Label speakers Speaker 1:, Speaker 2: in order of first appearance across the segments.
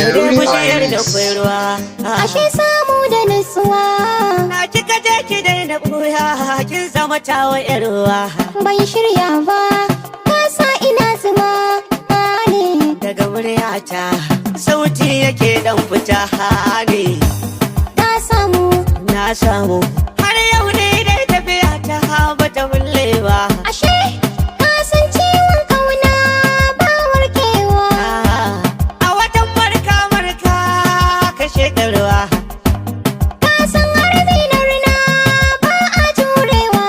Speaker 1: Dai
Speaker 2: Rudy
Speaker 1: bishiyar da
Speaker 2: Remix.
Speaker 1: kwai ruwa.
Speaker 3: Ashe samu da nutsuwa.
Speaker 1: Na kika je ki daina ɓuya, kin zama tawa yar ruwa.
Speaker 3: Ban shirya ba, ka sa ina zuma ne.
Speaker 1: Daga muryata sauti yake dan fita ne.
Speaker 3: Ka samu.
Speaker 1: Na samu, har yau ne dai tafiya ta bata bulle ba.
Speaker 3: Ashe ka san ciwon kauna ba warkewa.
Speaker 1: A watan marka marka kashe ruwa.
Speaker 3: Ka san harbi na rina ba a jurewa.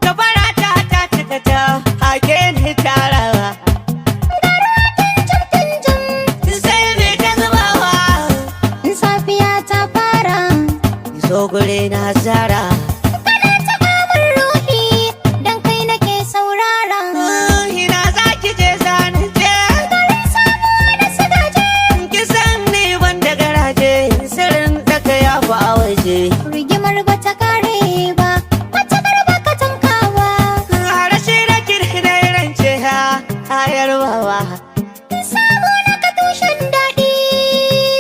Speaker 1: Gabara ta ta cika ta hake ni tarawa.
Speaker 3: Jam jam.
Speaker 1: Sai me ta zubawa.
Speaker 3: Safiya ta fara.
Speaker 1: Zo gure na zara.
Speaker 3: Kana taɓa min ruhi, dan kai nake saurara.
Speaker 1: Ina za ki je zani je.
Speaker 3: Garin samu da sadaje.
Speaker 1: Ki san ni wanda garaje, sirrin daka ya fi a waje.
Speaker 3: Rigimar ba ta kare ba, matakar ba ka tankawa.
Speaker 1: Harashi da kirki rance ha hayar bawa.
Speaker 3: Samu na ka tushen daɗi,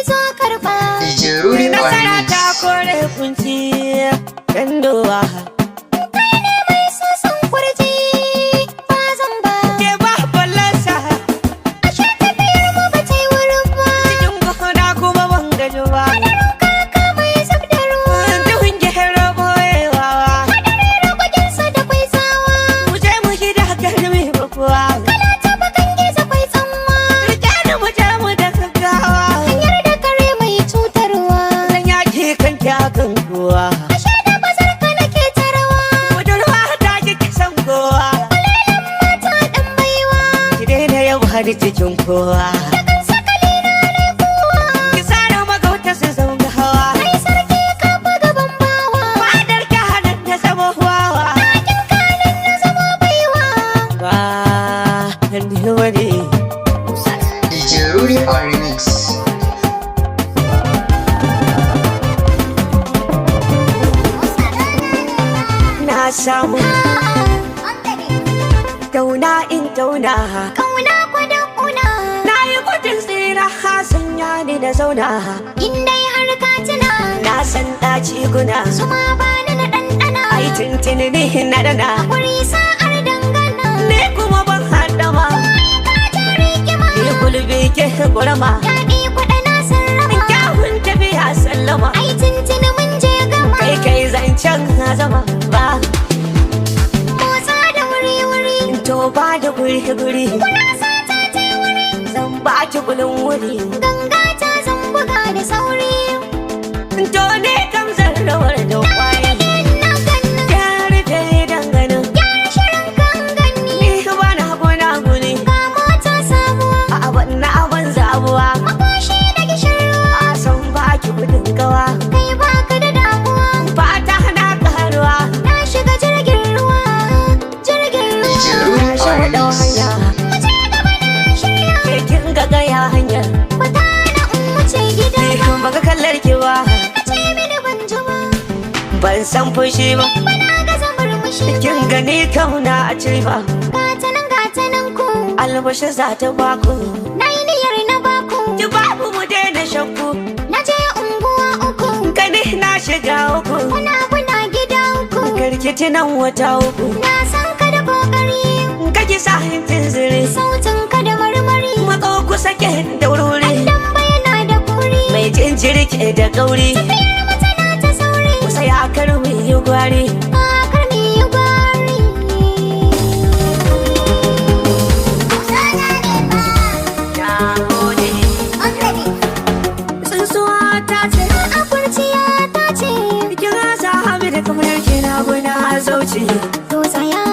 Speaker 3: zo karɓa.
Speaker 2: DJ Rudy
Speaker 1: Nasara ta
Speaker 2: Remix.
Speaker 1: kore kunci dan duba.
Speaker 3: Kai ne mai sosan kurji, ba zan ba.
Speaker 1: Ke ba ballansa.
Speaker 3: Ashe tafiyar mu ba ta yi wurin ba.
Speaker 1: Cikin gona kuma ban gaji ba.
Speaker 3: Hadarin kaka mai zub da ruwa.
Speaker 1: Duhun gero boyewa.
Speaker 3: Hadarin ragwagensa da kwai tsawa.
Speaker 1: Mu je mu gida karmi bakuwa.
Speaker 3: Kala ta bakan gizo kwai tsamma.
Speaker 1: Rike ni mu je mu da gaggawa.
Speaker 3: Hanyar da kare mai cutarwa.
Speaker 1: Zan yaki kanki akan kowa.
Speaker 3: Ashe da bazar ka nake ta rawa.
Speaker 1: Budurwa ta ki kisan kowa.
Speaker 3: Kwalelan mata ɗan baiwa.
Speaker 1: Ki daina yau har cikin kowa.
Speaker 3: Kan sakali na ne kowa.
Speaker 1: Ki sare magauta su zauna hawa.
Speaker 3: Kai sarki ka fa gaban bawa.
Speaker 1: Fadar ka hannun ta zama wawa.
Speaker 3: Ɗakin kanin na zama baiwa.
Speaker 1: Ba ni wani.
Speaker 2: DJ Rudy Remix.
Speaker 1: Na samu tauna in tauna.
Speaker 3: Kauna kwadon una.
Speaker 1: Na yi gudun tsira hasan ya ni na zauna.
Speaker 3: In dai har ka tuna.
Speaker 1: Na san ɗaci guna.
Speaker 3: Zuma ba ni na ɗanɗana.
Speaker 1: Ai tuntuni ni na dana.
Speaker 3: Hakuri sa'ar dangana.
Speaker 1: Ni kuma ban haddama.
Speaker 3: Ai ka ja rigima.
Speaker 1: Ni gulbi ke gurama.
Speaker 3: Daɗi kwaɗa na sarrama.
Speaker 1: Kyawun tafiya sallama.
Speaker 3: Ai tuntuni mun je gama.
Speaker 1: Kai kai zancen azama ba.
Speaker 3: Motsa da wuri-wuri.
Speaker 1: To ba da guri guri.
Speaker 3: Kuna sata ta wuri.
Speaker 1: Zan ba ki gulun wuri.
Speaker 3: Ganga ta zan buga da sauri.
Speaker 1: To ne kam zan rawar da kwai.
Speaker 3: Na ganni.
Speaker 1: Gyara danganin.
Speaker 3: Gyara shirin kan ganni.
Speaker 1: Ni ba na gona guni.
Speaker 3: Ga mota sabuwa.
Speaker 1: A abin na abin zabuwa.
Speaker 3: Makoshi da gishirwa.
Speaker 1: A san ba ki gudun gawa.
Speaker 3: Kai baka da damuwa.
Speaker 1: Fata na karuwa.
Speaker 3: Na shiga jirgin ruwa. Jirgin ruwa.
Speaker 2: DJ Rudy
Speaker 1: Na shi ɗau
Speaker 2: Remix.
Speaker 1: hanya.
Speaker 3: Mu je gaba na shirya.
Speaker 1: Ke kin ga gaya hanyar.
Speaker 3: Fata na in wuce gida.
Speaker 1: Ni kan baka kallar ki ba.
Speaker 3: Ka ce mini ban ji ba.
Speaker 1: Ban san fushi ba.
Speaker 3: Bana gaza murmushi.
Speaker 1: Kin gani kauna a ci ba.
Speaker 3: Gata nan gata nan ku.
Speaker 1: Albashi za ta baku.
Speaker 3: Na yi niyyar na baku.
Speaker 1: Ki babu mu daina shakku.
Speaker 3: Na je unguwa uku.
Speaker 1: Gani na shiga uku.
Speaker 3: Kuna kuna gida uku.
Speaker 1: Karkiti nan wata uku.
Speaker 3: Na san ka da kokari.
Speaker 1: Kaki sa hintin zire.
Speaker 3: Sautin ka da marmari.
Speaker 1: Matso kusa ke da wuri.
Speaker 3: Dan bayana da kuri.
Speaker 1: Mai jinjiri ke da kauri.
Speaker 3: Tafiyar mu tana ta sauri.
Speaker 1: Kusa ya karmi yi gwari.
Speaker 3: A karmi yi gwari.
Speaker 1: Na gode. Tsuntsuwa ta ce.
Speaker 3: A kurciya ta ce.
Speaker 1: Kin rasa hamid kamar kina guna zauce.
Speaker 3: To tsaya.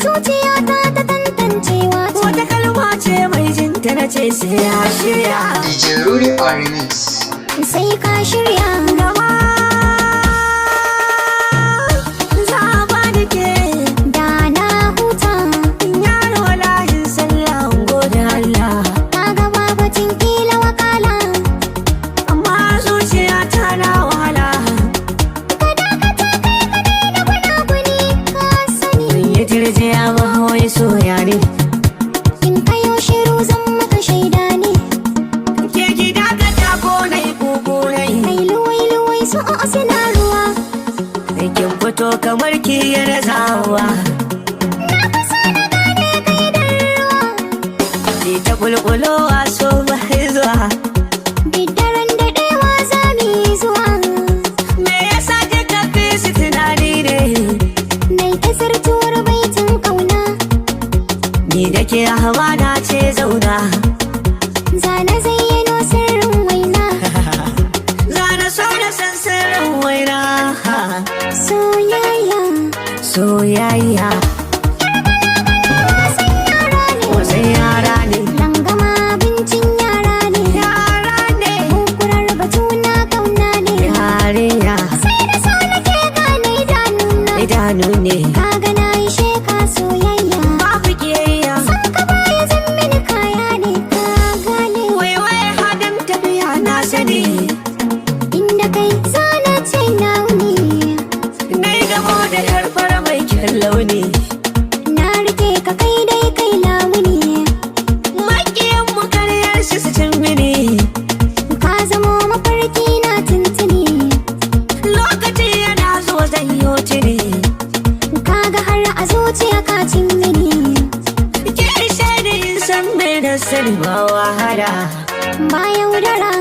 Speaker 3: Zuciya ta ta tantancewa ce.
Speaker 1: Wata kalma ce mai jinta na ce sai ya shirya.
Speaker 2: DJ Rudy Remix.
Speaker 3: Sai ka shirya.
Speaker 1: Gama za a ba da ke.
Speaker 3: Da na huta.
Speaker 1: Yaro lahin sallah gode Allah.
Speaker 3: Ka ga babatin kila wakala.
Speaker 1: Amma zuciya ta na wahala.
Speaker 3: Ka dakata kai ka daina gunaguni ka sani.
Speaker 1: Ban yi tirjiya ba wai soya ne.
Speaker 3: In kayo shiru zan maka shaida ne.
Speaker 1: Ke gida To kamar ki yana zawa.
Speaker 3: Na fi so na gane kai da ruwa.
Speaker 1: Ki ta bulbulowa so ba zuwa.
Speaker 3: Duk daren daɗewa za mu yi zuwa.
Speaker 1: Me yasa kika fi su tunani ne?
Speaker 3: Nai ta zartuwar baitin ƙauna.
Speaker 1: Ni da ke na ce zauna.
Speaker 3: Zana zayyano sirrin waina.
Speaker 1: Zana so na san sirrin waina.
Speaker 3: Soyayya.
Speaker 1: Soyayya.
Speaker 3: Wasan yara ne.
Speaker 1: Wasan yara ne.
Speaker 3: Langama abincin yara ne.
Speaker 1: Yara ne.
Speaker 3: Kukurar batu na kauna ne.
Speaker 1: Yarinya.
Speaker 3: Sai da so nake gane idanuna.
Speaker 1: Idanu ne.
Speaker 3: Kaga na yi sheka soyayya.
Speaker 1: Babu kiyayya.
Speaker 3: San ka baya zan mini kaya ne ka gane.
Speaker 1: Waiwai hadin tafiya na sani.
Speaker 3: Inda kai zana ce na wuni.
Speaker 1: Na yi gamo da yar fara mai kyan launi.
Speaker 3: Na rike ka kai dai kai lamuni.
Speaker 1: Makiyan mu karyar su su cin mini.
Speaker 3: Ka zamo mafarki na tuntuni.
Speaker 1: Lokaci yana zuwa zan yi tuni.
Speaker 3: Kaga har a zuciya ka cin mini.
Speaker 1: Ki ishe ni in san me na sani ba wahala.
Speaker 3: Ba yaudara.